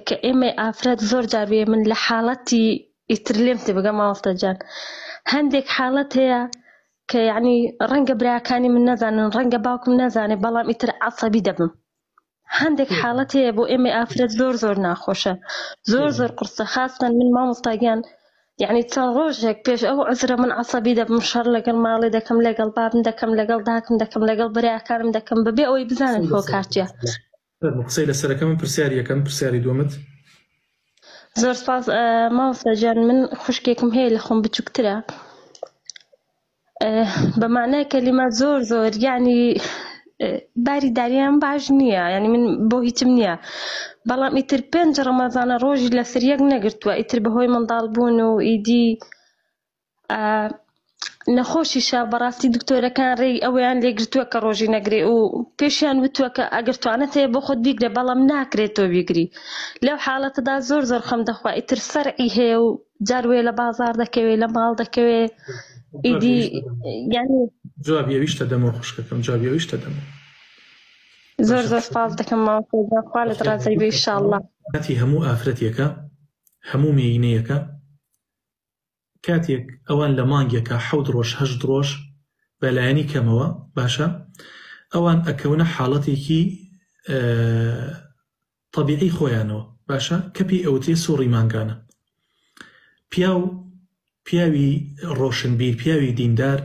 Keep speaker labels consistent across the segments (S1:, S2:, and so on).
S1: کە ئێمەی ئافرەت زۆر جار بێ من لە حاڵەتی ئیتر لێم تێبگە مامۆستا جان هەندێک حاڵەت هەیە کە یعنی ڕەنگە براکانی من نەزانن ڕەنگە باوکم نەزانێ بەڵام ئیتر عەسەبی دەبم هەندێک حاڵەت هەیە بۆ ئێمەی ئافرەت زۆر زۆر ناخۆشە زۆر زۆر قورسە خاستەن من مامۆستا گیان یعنی چەند ڕۆژێک پێش ئەو عوزرە من عەسەبی دەبم شەڕ لەگەڵ ماڵێ دەکەم لەگەڵ بابم دەکەم لەگەڵ داکم دەکەم لەگەڵ براکانم دەکەم بەبێ ئەوەی بزانن هۆکار چیە.
S2: فەرموو قسەی لەسەرەکە من پرسیاری یەکەم پرسیاری دووەمت.
S1: زۆر سپاس مامۆستا گیان من خوشکێکم هەیە لە خۆم بچووکترە بە معنای کەلیمە زۆر زۆر یعنی باری داریان باش نییە یعنی من بۆ هیچم نییە بەڵام ئیتر پێنج ڕەمەزانە ڕۆژی لەسەر یەک نەگرتووە ئیتر بەهۆی منداڵ بوون و ئیدی نەخۆشیشە بەڕاستی دکتۆرەکان ڕێی ئەوەیان لێگرتووە کە ڕۆژی نەگرێ و پێشیان وتووە کە ئەگەر توانت هەیە بۆ خۆت بیگرە بەڵام ناکرێت تۆ بیگری لەو حاڵەتەدا زۆر زۆر خەم دەخوا ئیتر سەرعی هەیە و جار وێ لە بازار دەکەوێ لە ماڵ دەکەوێ ئیدی
S2: یعنی جوابی ئەویش دەدەمەوە خوشکەکەم جوابی ئەویش دەدەمەوە
S1: زۆر زۆر سپاس دەکەم مامۆستا گیان خوا لێت ڕازی بێ ئیشاڵڵا.
S2: کاتی هەموو ئافرەتێکە هەموو مێینەیەکە کاتێک ئەوان لە مانگێکا حەوت ڕۆژ هەشت ڕۆژ بە لایەنی کەمەوە باشە ئەوان ئەکەونە حاڵەتێکی تەبیعی خۆیانەوە باشە کە پێی ئەوترێ سوڕی مانگانە پیاو پیاوی ڕۆشنبیر پیاوی دیندار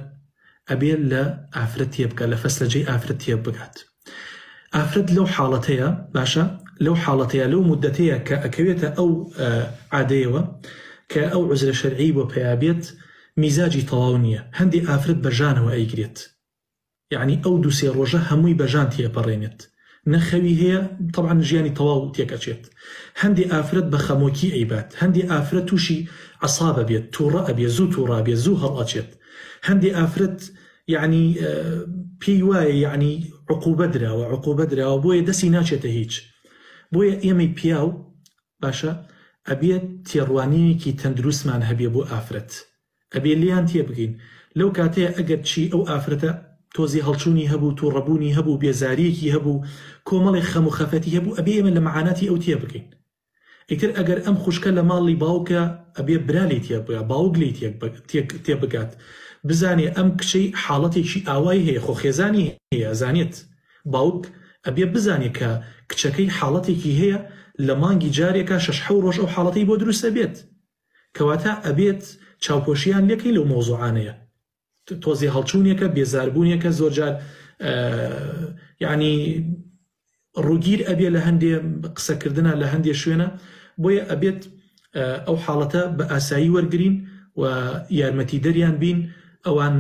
S2: ئەبێ لە ئافرەت تێبگا لە فەسلەجەی ئافرەت تێبگات ئافرەت لەو حاڵەتەیە باشە لەو حاڵەتەیە لەو مدەتەیە کە ئەکەوێتە ئەو عادەیەوە کە ئەو عوزرە شەرعی بۆ پەیا بێت میزاجی تەواو نییە هەندێ ئافرەت بە ژانەوە ئەیگرێت یەعنی ئەو دوو سێ ڕۆژە هەمووی بە ژان تێپەڕێنێت نە خەوی هەیە تەبعەن ژیانی تەواو تێک ئەچێت هەندێ ئافرەت بە خەمۆکی ئەیبات هەندێ ئافرەت تووشی عەساب ئەبێت توڕە ئەبێ زوو توڕە ئەبێ زوو هەڵئەچێت هەندێ ئافرەت یەعنی پێی وایە یەعنی عقوبە دراوە عقوبە دراوە بۆیە دەستی ناچێتە هیچ بۆیە ئێمەی پیاو باشە ئەبێت تێڕوانینێکی تەندروستمان هەبێ بۆ ئافرەت ئەبێ لێیان تێبگەین لەو کاتەیە ئەگەر چی ئەو ئافرەتە تۆزی هەڵچوونی هەبوو توڕەبوونی هەبوو بێزاریەکی هەبوو کۆمەڵێک خەم و خەفەتی هەبوو ئەبێ ئێمە لە مەعاناتی ئەو تێبگەین ئیتر ئەگەر ئەم خوشکە لە ماڵی باوکە ئەبێ برا لێی تێبگا باوک لێی تێبگات بزانێ ئەم کچەی حاڵەتێکی ئاوای هەیە خۆ خێزانی هەیە ئەزانێت باوک ئەبێ بزانێ کە کچەکەی حاڵەتێکی هەیە لە مانگی جارێکا شەش حەو ڕۆژ ئەو حاڵەتەی بۆ دروست ئەبێت کەواتە ئەبێت چاوپۆشیان لێکەین لەو مەوزوعانەیە تۆزێ هەڵچوونێکە بێزاربوونێکە زۆرجار یعنی ڕووگیر ئەبێ لە هەندێ قسەکردنا لە هەندێ شوێنە بۆیە ئەبێت ئەو حاڵەتە بە ئاسایی وەرگین و یارمەتی دەریان بین ئەوان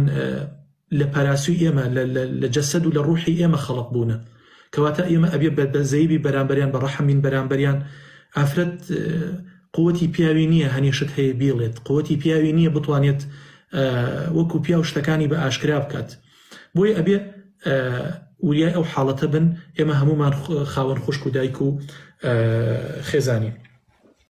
S2: لە پەراسوی ئێمە لە جەسەد و لە ڕوحی ئێمە خەڵق بوونە کەواتە ئێمە ئەبێ بە بەزەیبی بەرامبەریان بە ڕەحم بین بەرامبەریان ئافرەت قوتی پیاوی نییە هەنێ شت هەیە بیڵێت قوتی پیاوی نییە بتوانێت وەکو پیاو شتەکانی بە ئاشکرا بکات بۆیە ئەبێ وریای ئەو حاڵەتە بن ئێمە هەمومان خاوەن خوشک و دایک و خێزانین.